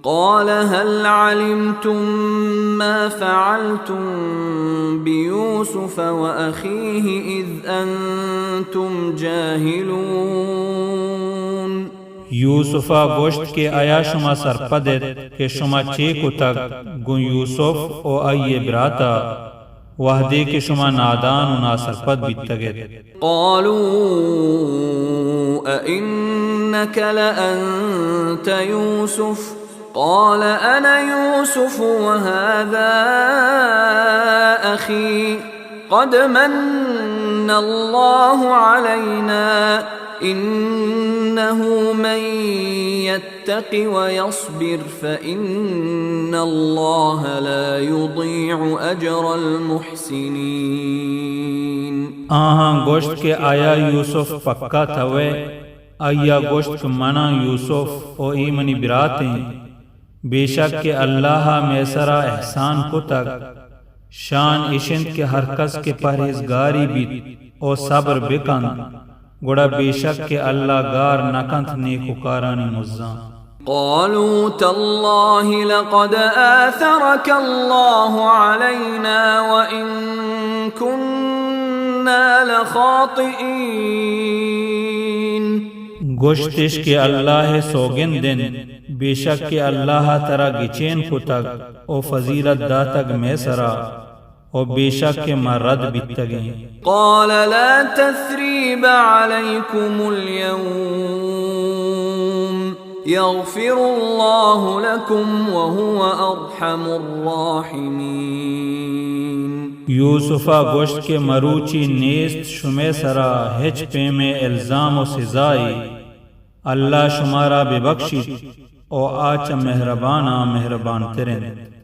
قال هل علمتم ما فعلتم بيوسف وأخيه إذ أنتم جاهلون؟ یوسف ءَ گوشت کہ آیا شما سرپد ات کہ شما چے کتگ گوں یوسف ءُ آئی ءِ برات ءَ، وہدے کہ شما نادان ءُ ناسرپد بیتگ ات؟ قالوا أئنك لأنت يوسف؟ قال أنا يوسف وهذا أخي قد من الله علينا إنه من يتق ويصبر فإن الله لا يضيع أجر المحسنين۔ آہاں گوشت کہ آیا یوسف پکا توئے؟ آئی ءَ گوشت کہ من آں یوسف ءُ اے منی برات اِنت۔ بے شک کہ اللہ ءَ مئے سرا احسان کتگ۔ شان اِش اِنت کہ ہر کس کہ پرہیزگارے بیت ءُ صبر بہ کنت، گڑا بے شک کہ اللہ گار نہ کنت نیکوکارانی مزاں۔ قالوا تالله لقد آثرك الله علينا وإن كنا لخاطئين۔ گوشتش کہ اللہ ءِ سوگند اِنت، بے شک کہ اللہ ءَ ترا گچین کتگ ءُ فضیلت داتگ مئے سرا، ءُ بے شک کہ ما رد بیتگ ایں۔ قال لا تثريب عليكم اليوم يغفر الله لكم وهو أرحم الراحمين۔ یوسف ءَ گوشت کہ مروچی نیست شمئے سرا ہچ پیمیں الزام ءُ سزائے، اللہ شمارا بہ بکشیت ءُ آ چہ مہرباناں مہربان تر اِنت۔